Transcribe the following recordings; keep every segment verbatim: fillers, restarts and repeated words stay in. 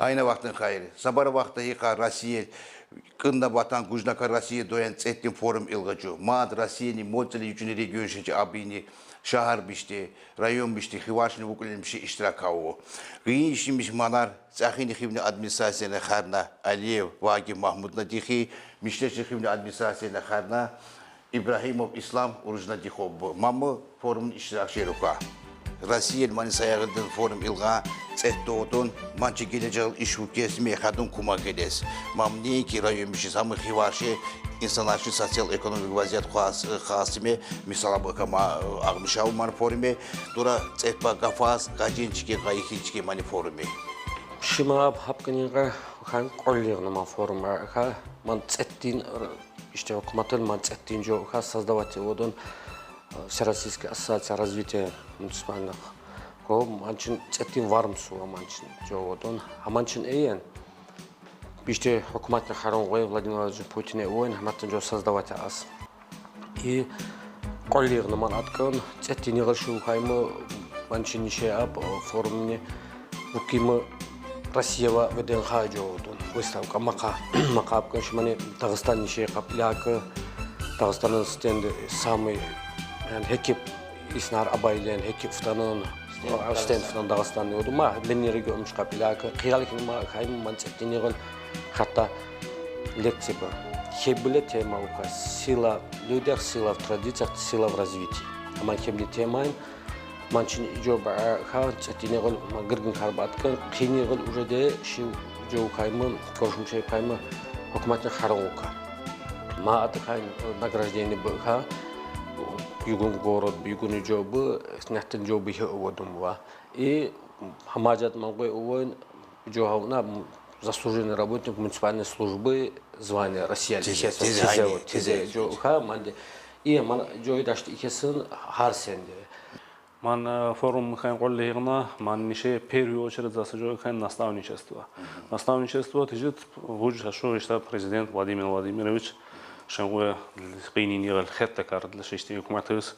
Айна вахтунг хайр. Сабара вахта гьакъа Россия, кӏунда ватан гужнакар Россия доян цӏетин форум илгъачӏу. Мад Россияни моцӏали ючӏуни регион шечи абини шагьар бишти, район бишти, хиваршни вукӏулин биши иштирак аву. Гъин ишимиш манар цӏахини хивни администрацияни харна Алиев Вагиф Магьмудна дихи, мишлешни хивни администрацияни харна Ибрагьимов Ислам уружна дихо бу. Ма мун форумни иштиракчи руква. Россияни мани саягъиндин форум илгъа цӏет додун, манчи гележегил иш вукесми хадун кумак гелез. Ма мун неинки район биши, ама хиварши инсанаши социал-экономик вазият хас, хасиме, мисал абакама агъмишав ман форуме, дура цӏет ба гафаз, гъажинчики, гъайихинчики мани форуме. Шима аб гьапкъинин гъа хан кӏоллигъна ман форум ха, ман цӏетин иште гьукуматын ман цӏетин жо ха создавать авудун, э, Всероссийская ассоциация развития муниципальных. Ко манчин цӏетин вармсува манчин жо авудун. Гьаманчин эйен. Биште гьукуматни харун гъой Владимир Владимирович Путин эвойн, гьаматин жо создавать ас. И кӏоллигъна ман аткъун, цӏетин йигъил шу хайма, манчин ише аб, э, форумни вукима Россиява ВДНХ жо авудун выставка, макъа, макъа аб кӏун шимани Дагъыстан ише къаплака, Дагъыстанын стенди самый, яни гьекиб иснар абайлен, гьекиб фтанын, стенд Дагъыстан. Фтан Дагъыстан авуду, ма бенни регион миш къаплака, хиялик ма хайма ман цӏетин йигъил хатта лекция ба. Хеб буле тема ука: сила в людях, сила в традициях, сила в развитии. Аман хебни темаин, манчин жо ба ха цӏетин йигъил ма гиргин кар ба аткъун, къин йигъил уже де шив жо хайма, кошум шей хайма, гьукуматни харун ука. Ма атӏа хайма награждение ба ха, югун город, югуни жо ба, снятин жо ба хи авудун ва. И гьамажат ман гъой авун, жо гьавна заслуженный работник муниципальной службы звания России. Тезе, тезе, тезе, айни, вот, тезе, тезе, жо ха манди. И ман жо дашти ихесин гьар сенде. Ман, э, форум хьайин кӏоллигъна, ман ише первую очередь заса жо хьайин наставничество. Наставничество тижит вуж шу ишта президент Владимир Владимирович шенгъуй къинин йигъил хетта кардла шишти гьукуматыз,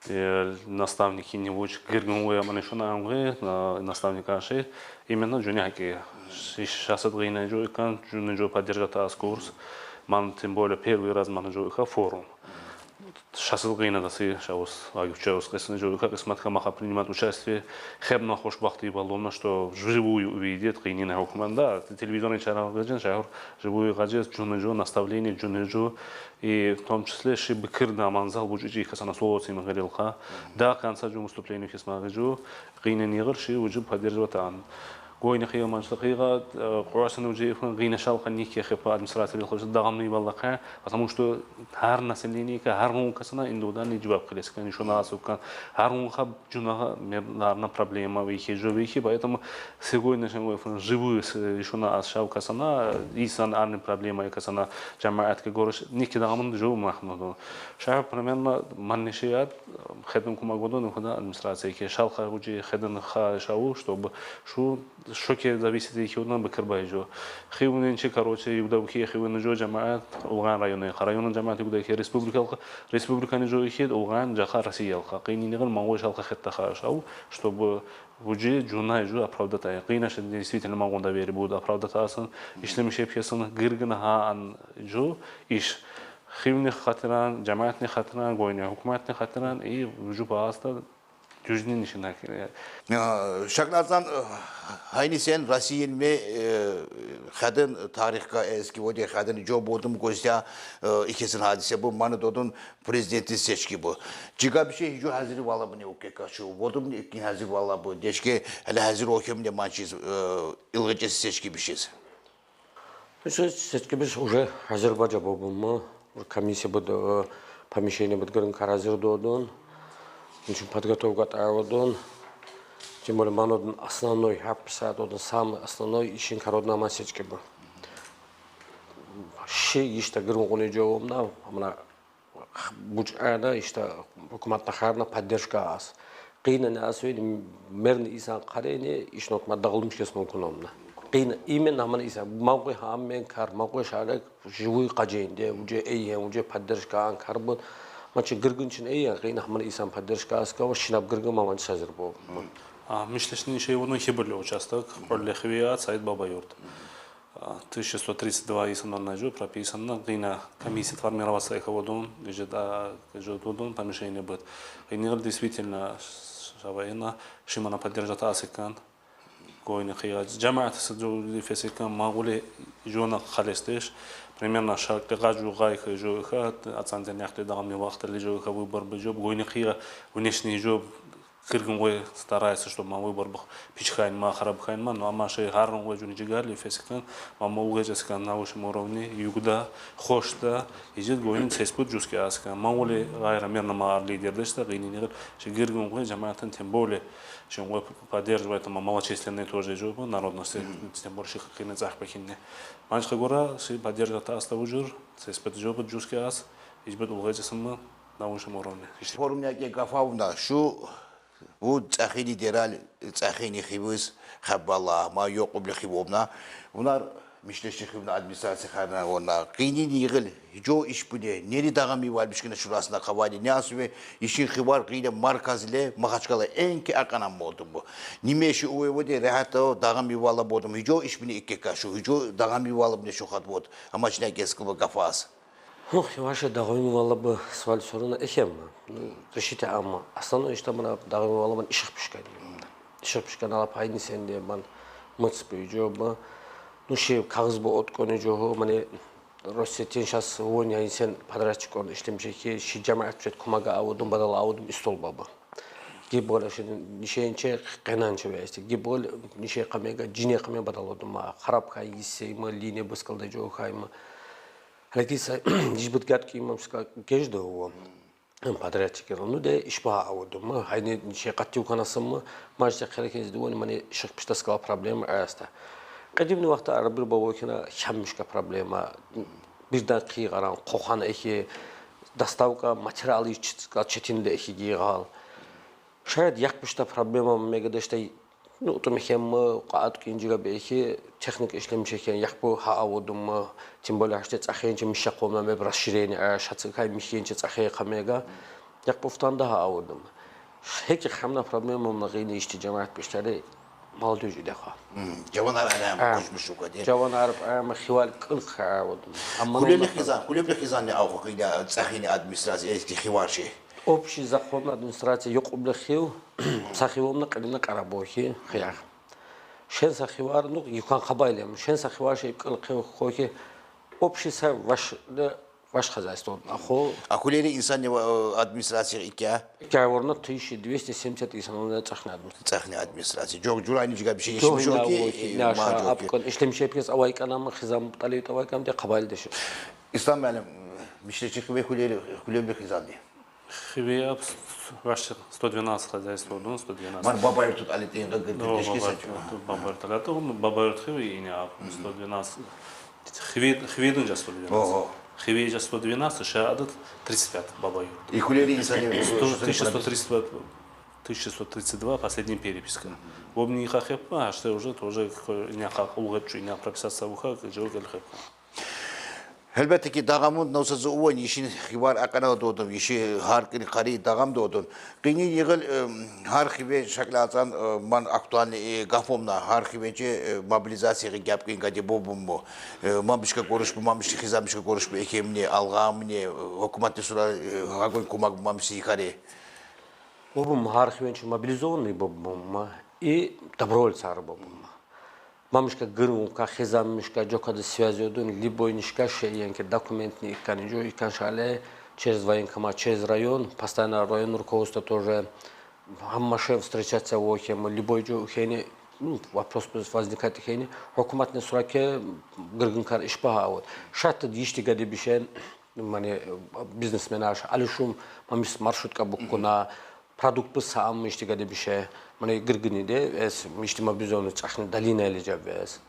э, наставникини вуж гиргин гъуя мани шуна ангъуй, э, наставник аши, именно жуни гьакъи. Ши-, шасад гъина жо икан, жуни жо поддержать ас курс. Ман тем более первый раз ман жо ика форум. Шасад гъина даси шавус, агивчавус къисни жо ика къисмат ка маха принимать участие. Хеб ман хушбахтый ба ломна, что вживую увидеть къинин гьукуматни. Да, телевизорный чарал гъажин, шагьур живую гъажиз, жуни жо наставление, жуни жо, и в том числе ши бикирна манзал вуж ичи касана солоци ма гъирил ха. До конца жо выступление хисма гъижу, къинин йигъил ши вуж поддерживать ан. Гойни хъия манчта хъия, э, къурасны вуж ифгъин гъина шалха нике хепа администрация бил хъуша дагъамни валла ха, потому что гьар население ка, гьар гьун касана индивидуальный жаваб хъилес кан, шуна асукан, гьар гьун ха жуна ха мер-, нарна проблема вихи, жо вихи, поэтому сегодня шенгъуй фун живую с-, шуна ас шав касана, исан арни проблема касана, жамаат ка гориш, нике дагъамни жо махмуду. Шагьур примерно ман нишият, хедин кумак гъудун худа администрация ки шалха вуж хедин ха шаву, чтобы шу шуке зависит ики удан бикир бай жо. Хивнин чи, короче, югда вуки хивнин жо жамаат Улгъан райони, ха районин жамаат югда ки республика алха, республикани жо ики Улгъан жаха Россия алха. Къинин йигъил мангъуй шалха хетта ха шаву, чтобы вуж жуна жо оправдать ай. Къина ша действительно мангъунда вери буд оправдать асын, ишлемиш епхесин, гиргин гьа ан жо иш. Хивни хатиран, жамаатни хатиран, гойни гьукуматни хатиран, и вуж паста Дюжнин ишин гьакъ. Э, Шагьназан, э, гьайни сен Россиянин ме, э, хадин тарихга эски води хадин жо бодум гостя, э, икесин гьадисе бу, мани додун президентин сечки бу. Жига биши гьи жо гьазир вала буни укека шу. Бодум икин гьазир вала бу. Дешке гьеле гьазир окем де манчиз, э, илгъачес сечки бишиз. Биз сечкибиз уже гьазир ба жа бобумма. Комиссия буд, э, помещение буд гирин кар гьазир додун. Ишин подготовка тӏа авудун. Тем более ман одун основной, гьап саат одун самый основной ишин кар одун аман сечки бу. Ши ишта гирин къуни жо бобумна, амна Буж ана ишта гьукуматна харна поддержка ас. Къинин ас вейни, мерни исан къарени, ишна гьукумат дагъылмиш кес мумкин амна. Къин именно аман исан, ман къуй гьам мен кар, ман къуй шарек живуй къаженде, уже эйен, уже поддержка ан кар бу. Ман чи гиргин чин эйен, къин аман исан поддержка ас кава, шинаб гиргин ман чи гьазир бу. А, мишлешни шей вуну хибурлы участок, хурлы хивият, сайт Бабаюрт. А, тысяча сто тридцать два исаннан на жо прописано, гына комиссия формироваться эка водун, жо да, жо дудун, помещение быт. Гына действительно, шавайна, шимана поддержать асыкан. Гойны хия, жамаат сыджу фесикан, магуле жона халестеш. Примерно шаркты гажу гайха жо ха, ацан ден яхты дагам не вахтали жо ха выбор бы жо, гойны хия, внешний жо, кыргын гой старается, чтобы ма выбор бах пичхайн ма, харабхайн ма, но ама шей харгын гой жуни жигали фесикан, ма мулгы жаскан на высшем уровне, югда, хошта, ижет гойны цеспут жуски аска, магуле гайра мерно ма лидер дешта, гыны не гыр, ши кыргын гой жамаатын тем более, ши гой поддерживает ма малочисленные тоже жо, народности, тем более ши кыны цах пекинне. Манчха гора, ши поддерживает аста ужур, цеспут жо жуски ас, ижбет улгы жасым ма, на высшем уровне. Иште. Форумняке гафавна, шу, ву цахини дерал, цахини хивыз, хаббала, ма ёкъубли хивомна. Вунар мишлешни хивна администрация харна вона. Гыны не гыл, жо иш буне, нери дагам ивал бишкина шурасна кавани, не асуве, ишин хивар гыны марказле, Махачкала энки акана модуму. Нимеши уве воде, рехато дагам ивала бодуму. Жо иш буне иккека шу, жо дагам ивала буне шу хат вод. Амачна кескыба гафас. Ну, ваше дагъын валабы свал соруна эхем. Решите ама. Основное, что мына дагъын валабын иших пишкан. Иших пишкан алап айны сенде ман мыц бу жо бу. Ну, ши кагыз бу откону жо, мане Россетин сейчас вон айны сен подрядчик он ишлемчеки, ши жамаат чет кумага авудум, бадал авудум, истол бабы. Гиб гол ши нишенче, къенанче вести. Гиб гол нише къамега, жине къаме бадал одум ма. Харап кай гиссе ма, линия быскалда жо хай ма. Алакиса, ижбыт гад киймам ска кежда уво. Подрядчик, ну де ишба авудум. Хайни шей къатти уканасым, мажда херекез дувони, мани шых пиштаскала проблема аста. Къедимни вахта арбир бавокина хяммишка проблема. Бирдан къыйгъаран, къохан эхи, доставка материалы четинле эхи гийгъал. Шаят якъ пишта проблема мегадашта. Ну, утум эхем, къаат кинжига бехи техника ишлемиш экен, якъ бу ха авудум, тем более хаште цахенче миша къомна меб расширение, а шацыкай михенче цахе къамега, якъ бу фтанда ха авудум. Хеки хамна проблема мна гыни ишти жамаат пиштари молодёжь идеха. Жаванар ана А. Къошмуш ука де. Жаванар ама хивал кыл ха авудум. Амма Хулебли хизан, хулебли хизан не авху къида цахини администрация эски хиварши. Общий закон администрация ёкъ ублахив, сахивомна къалина къарабохи хиях. Шен сахивар, ну, юкан хабайлем. Шен сахивар шей кыл хохи общий са ваш, да, ваш хозяйство. Ахо. А хулери инсан не, э, администрация икя? Икя ворна тысяча двести семьдесят инсан, он цахни администрация. Цахни администрация. Жок, журайни жига биши. Жок, ишмиш жок, жок, э, жок, ма жок. Апкон, ишлемиш эпкес авайканам, хизам, талит авайканам де хабайлдеш. Ислам муаллим, мишлечи хиве хулери, хулебли хизанди. Хиве ап, ваш сто двенадцать хозяйство, ну, сто двенадцать. Ман бабайыр тут алитейн гы гы О, гы бабайыр тут, бабайыр тут алитейн, бабайыр тут хиве ини ап, сто двенадцать. Хиве, хиве дун жа сто двенадцать. Ого. Хиве жа сто двенадцать, ша адат тридцать пять бабайыр тут. И хулери инсани Сто, тысяча сто тридцать два, тысяча сто тридцать два, последняя переписка. Вобни хахепа, а что уже тоже няха улгачу, ня прописаться вуха, жо гел хепа. Гьелбетте ки, дагъамун навсазы уван ишин хивар акъана додун, иши гьар кин къари дагъам додун. Къини йигъил, э, гьар хиве шакла ацан, э, ман актуальный, э, гафомна, гьар хивенче, э, мобилизация гьи гяп кин гади бобумму. Э, мамишка горишбу, мамишки хизамишка горишбу, экемни, алгъамни, э, гьукуматни сура, э, гьагъун кумак мамиши йикари. Бобум гьар хивенче мобилизованный бобумма и добровольцар бобумма. Мамишка гырмука, хизаммишка, жокада связь одун, любой нишка шей, янки документни иккани жо, иккан шале, через военкомат, через район, постоянно район руководство тоже, гьамма шей встречаться вохем, любой жо хени, ну, вопрос возникает хени, гьукуматни сураке гыргъынкар ишбагьа вот. Шатты дишти гади бишен, мани, э, бизнесмен аш, али шум, мамис маршрутка буккуна, продукт бу саам ишти гади бише, мани гыргъыни де, эс, ишти ма бизону чахни долина или жаб эс.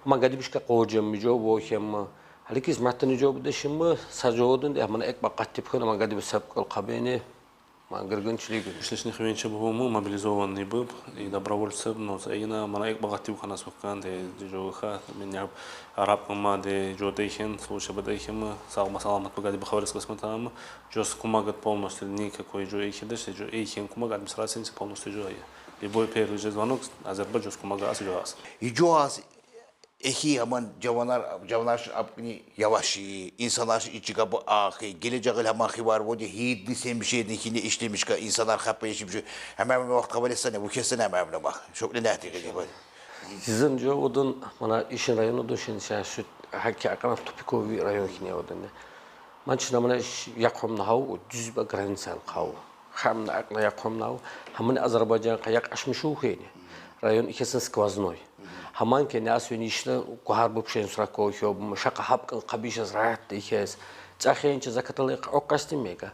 Ма гади бишка къожем ми жо, вохем ми. Гьаликиз матани жо будешим ми, са жо одун де, мани экба къатти пхуна, ма гади бу саб къол къабени, ма гыргъын чилигу. Ишлешни хивенче бу му мобилизованный бу, и добровольцы, но, эйна, мана экба къатти пхуна соккан де, жо ха, мен я араб ма де, жо дейхен, случай ба дейхен ми, сагъ ба саламат ба гади ба хаварис къысматам, жос кумагат полностью никакой жо эйхедеш, жо эйхен кумаг администрациянче полностью жо я. Любой первый же звонок, Азербайджан кумага ас жуас. Жуас эхи гьаман жаванлар, жаванлар шин абукни яваши, инсанлар шин ичи габы ахи, гележек йыл гьаман хивар води, гьидни сен бишедин, хине ишлемиш ка, инсанлар хаппа иши биши. Гьаман вакът къабул этсене, вух этсене гьаман вуна бах. Шокьлу негьтиги бу. Сизин жо удун, мана, ишин район удун шин, ша шу гьакъи акъана тупиковый район хине удун. Ман чна мана иш якъвамна гьав, о дуьз ба границан къав. Гьамна акъна якъвамна гьав. Гьамни Азербайджан къа якъашмиш ух хьи. Район икесин сквозной. Гьаман ки нясуни ишна гугьар бубшен срако хьоб, шакъа гьапкъин къабишаз рагьат икес. Цахенчи закаталай къокъастин мега.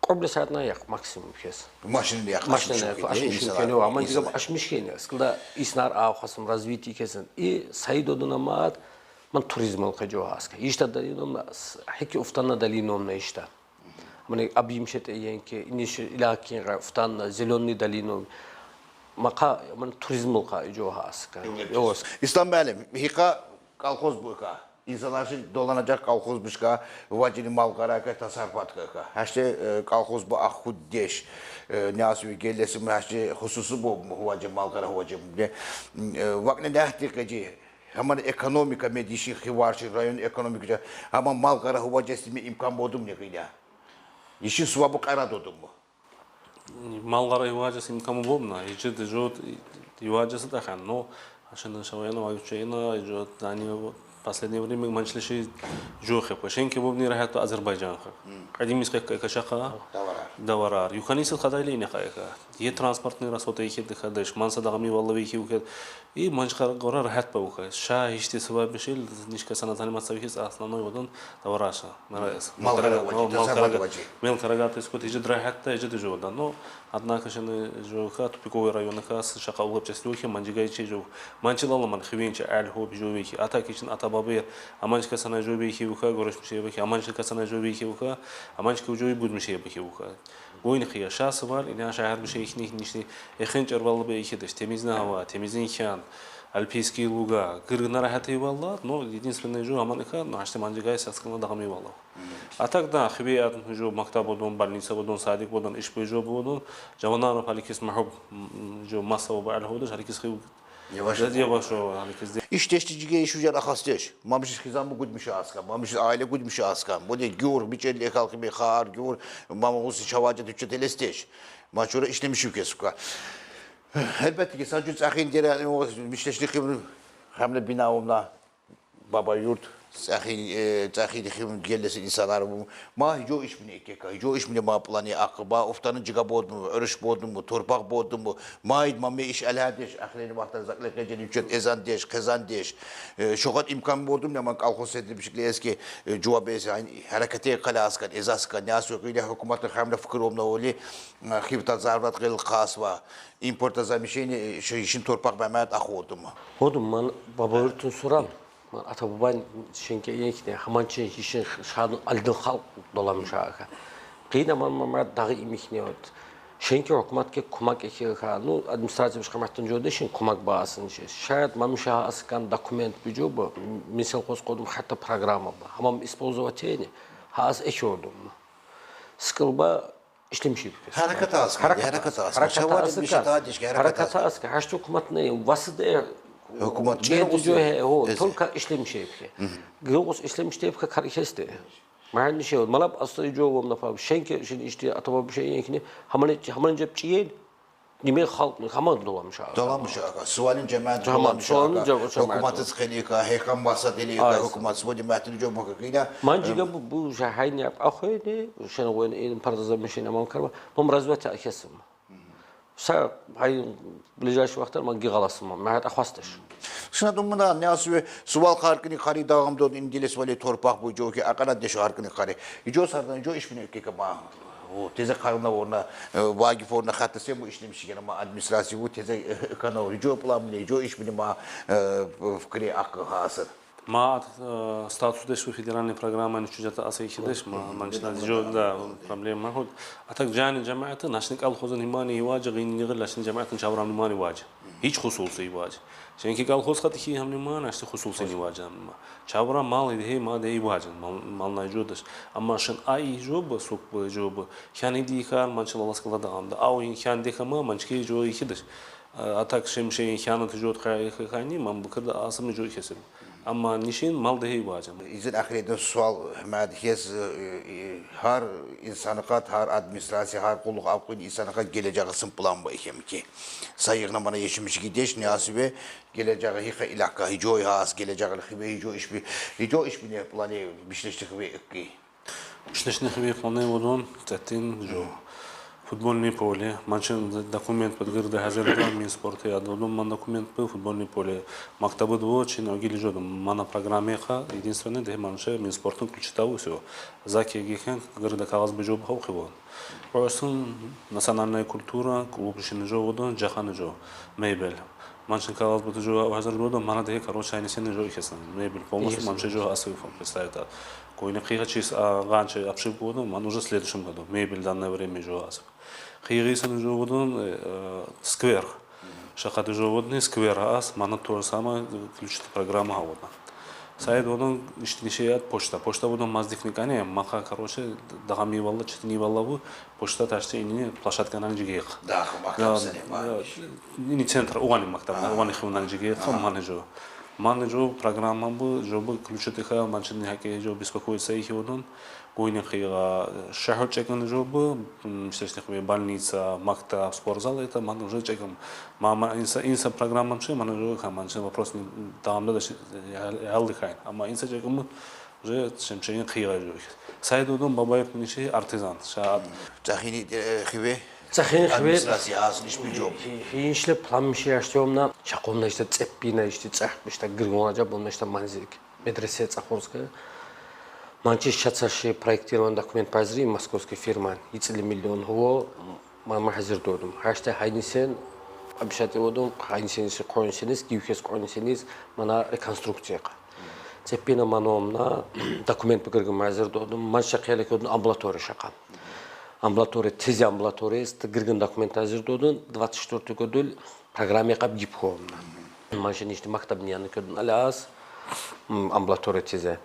Къобле саатна якъ максимум кес. Машин якъ. Машин якъ, ашмиш кени, аман жигаб ашмиш кени. Скылда иснар а хасым развитие кесин. И Саид одуна маат, ман туризм алкъа жо аска. Ишта далином, гьеки уфтанна далином на ишта. Ман абим шет енки, иниш илакин уфтанна, зелёный далином. Мака, ман туризм алкъа жо аска. Ёс. Ислам муаллим, гьикъа колхоз бука. Инсанлар шин доланажакъ колхоз бушка, вачини мал-къара ка, тасарруфат ка. Гьаште, э, колхоз бу ахуд деш, э, нясуви геллеси му, гьаште хусусу бу, вачи мал-къара вачи. Э, вакъни негьтиги жи, гьаман экономика медиши хиварши, район экономика жа, гьаман мал-къара вачи сими имкан бодум не къиля. Ишин сувабу къара додум бу. Мал-къара вачи сими имкан бобна, ичи де жо вачи са дахан, но ашын шаваяна вачи чейна, жо дани последнее время манчлиши жо хепа. Шенки бобни рагьат Азербайджан ха. Къадим искак кашака. Даварар. Даварар. Юхани сил хадайли не хайка. Е транспортный расход ехи дыхадыш. Манса дагъами валла вехи ухет. И манчкъара гъора рагьат ба уха. Ша гьишти суваб бишил, нишка сана заниматься вехис основной водан давараша. Нараес. Мал-къара вачи, тасарруфат вачи. Мал-къара гатес кот ижи рагьат да, ижи де жо водан. Но, однако, шени жо ха тупиковый район ха, шакъа улгъап чесли ухи, манчига ичи жо. Манчилала ман хивенчи, аль хоб жо вехи. Ата кичин, ата бабер. Аманчка сана жо вехи уха, гёрюшмиш вехи. Аманчка сана жо вехи уха, аманчка жо будмиш вехи уха. Гойни хия шасы вар, иня шагьар бу шейхни нишни эхен чарваллы бе ехи деш, темизни гьава, темизни хян, альпийские луга, гыргъына рагьат эвалла, но единственное жо гьаман иха, но гьаште манчигай саскына дагъами валла. А так да, хиве ад жо мактаб бодун, больница бодун, садик бодун, иш бу жо бодун, жаванар гьаликис магьуб, м, жо масса ба аль ходыш, гьаликис хив Яваш. Зад яваш о, гьаликис де. Иш деш, жиге иш ужар ахас деш. Мамшис хизан бу гудмиша аскан, мамшис аиле гудмиша аскан. Бу де гюр, бичелли халкъи бе хар, гюр, мама уси чаважа тюче телес деш. Мачура ишлемиш уке сука. Гьелбетте ки, сажу цахин дере, о, мишлешли хим, гьамле бина умна. Баба юрт, цӀахи, э, цӀахи дихим геллеси инсанар бу. Ма жо иш бине экека, жо иш бине ма плани акъба, уфтаны жига бодму, уьруш бодму, торпакъ бодму, ма ид ма ме иш алгьа деш, ахирин вакътар закъле къежени учет, эзан деш, къезан деш. Э, шогъат имкан бодму, аман колхоз седри бишикли эски, э, жуваб эсе, айн, гьаракате къала аскан, эза аскан, нясу къиле гьукуматны гьамле фикир обна оли, э, хивта зарват къил къасва, импортозамещение, э, ши-, шин торпакъ бамат ахводму. Ходум ман баба юртун суран. Ата-бабан шенке енкне, гьаман чен ишин шану алдын халкъ доламыша ака. Къина ман мамра дагъы имихне от. Шенке гьукуматке кумак эке ака. Ну, администрация бишкъаматтан жо дешин кумак баасын ше. Шаят мамыша аскан документ бу жо бу. Мисал къоз къодум гьатта программа ба. Гьаман использовать эне. Гьас эке одум. Скылба ишлемиши. Гьаракат аска, гьаракат аска. Гьаракат аска. Гьаракат аска. Гьашты гьукуматны васита. Гьукумат чен бен узю. Гье, о, эсе. Только ишлемиши. Гёгус ишлемиши кар кесте. Ман ше, малап аста жо вом нафа. Шенке, шин ишти атава бу шей енкни. Гьаман, гьаман жеп чиен. Ниме халкъны гьаман доламыша. Доламыша ака. Суалин жамаат. Гьаман доламыша суалин ака. Жамаат. Гьукуматсыз къилика, гьекъан масса делика, гьукумат своди мятили жо бу къина. Манжига бу, бу жагьайни ап ахвени, шен гъоен ин партозамещение аман карва. Мам развитие акесим. Са гьай ближайший вакътар ман гигаласым, ман гьат ахвасташ. Шуна думна, нясуви сувал харкъини къари дагъам дод, инделес вали торпакъ бу жо ки акъана деш харкъини къари. Жо сардан жо иш бине ки ма. О, тезе къарна орна, э, вагиф орна хатта сен бу ишлемиш гена ма администрация бу тезе, э, канал жо план бине, жо иш бине ма, э, фикри акъ хасыр. Ма статус деш федеральный программаный чужата аса ихи деш, ма манчна жо да проблема ход. А так жани жамааты нашни колхозын имани иважа гин нигыл нашни жамаатын чаврам имани иважа. Гич хусулсы иважа. Ченки колхоз хат ихи хам имани ашты хусулсы иважа ма. Чавра мал иде ма де иважа, мал най жо деш. Амма шын ай жо бу, сук бу жо бу. Хян иди ихар манчын аласкала да амда. Ау ин хян дехама манчки жо ихи деш. А так шемшейин хяны тыжот хайни ман быкырда асымы жо ихесим. Амма нишин мал дехи иважа. Изин ахиреден суал, мадхез, гьар инсаныхат, гьар администрация, гьар къуллукъ апкъын инсаныхат гележеги сын план ба ихем ки. Сайыгъна мана ешимиш гидеш, не асыбе гележеги хиха илакъа, гьижо яс, гележеги хиве гьижо ишби, гьижо ишби не плане бишлешти хиве икки. Бишлешни хиве плане водон, цетин жо. Футбольный поле, манчын документ быд гырды гьазир да, Минспорта яд водон, ман документ бы, футбольный поле. Мактабы дво, чин огили жодо, мана программеха, единственное, де манча Минспортын включитаву всё. Заки гехен, гырды кагъыз бы жо бу хивон. Просто национальная культура, клуб ишин жо водон, жахан жо, мебель. Манчын кагъыз быты жо гьазир доду, мана дехе, короче, айни сени жо ихесын. Мебель полностью манча жо асыл фон представит. Койны къыйгъа чиз, а, гъанча обшивка воду, ман уже следующем году. Мебель данное время жо асыл. Къыйгъа сени жо воду, э, сквер. Шахады жо воду, не сквер ас, мана то же самое, включит программа воду. Сайд воду, ишти нишеят почта. Почта воду маздихник ане, маха, короче, дагъами валла, четини валла бу, почта ташты инини площадка нан жигех. Да, мактаб сени ма. Ини центр, огъани мактаб, огъани хивнан жигех, ман жо. Ман жо программа бу, жо бу ключу тиха, манчын хаке жо беспокоиться ихи одун. Гойни къыйгъа шагьар чекин жо бу, мисал, больница, мактаб, спортзал, это ман уже чеким. Ма, ма, инса, инса программам ши, ман жо ха, манчын вопрос не, давамда да ши, ял-, ял дихайн. Амма инса чеким уже шемшейин къыйгъа жо. Сайд одун бабай ниши артизан. Ша Цахини, э, хиве? Цахини хиве. Администрация асыл иш бу жо. Хи-, хи-, ишле план миши яштёмна, шакъомна иште цеппина, иште цахпишта гыргъон ажа, бомна иште манзик. Медресе Цахорская. Манчи шаца ши проектирован документ пазри московский фирма. Ицили миллион гьуо, ма, ма гьазир додум. Гьашта гьайни сен, обещать водум, гьайни сен иши къойни сенис, гивхес къойни сенис, мана реконструкция къа. Цеппина маном на документ бу гыргъын гьазир додум. Ман шакъ яла кодун амбулатория шакъа. Амбулатория, тизе амбулатория, ст гыргъын документ гьазир додун, двадцать четвёртый годул программа къаб гибхом на. Ман ши ништи мактаб нияны кодун алас, м, амбулатория тизе.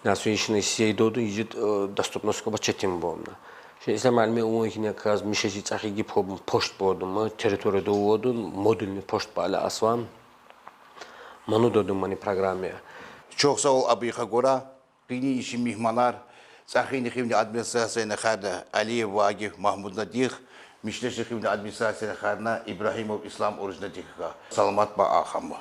На су ишни сей додун, ижит, э, доступность къаба четин бом на. Ши Ислам алми уон хине каз мишеши цахи гибхом пошт бодум, территория до водун, модульный пошт ба ала асван. Ману додун мани программе. Чох сав бол, Абыйха Гора. Къыйны иши мигьманар, Цахини хивни администрацияны хар на Алиев Вагиф, Магьмудны дих, Мишлешни хивни администрацияны хар на Ибрагьимов Ислам, Уружны дих ха. Саламат ба, ахамы.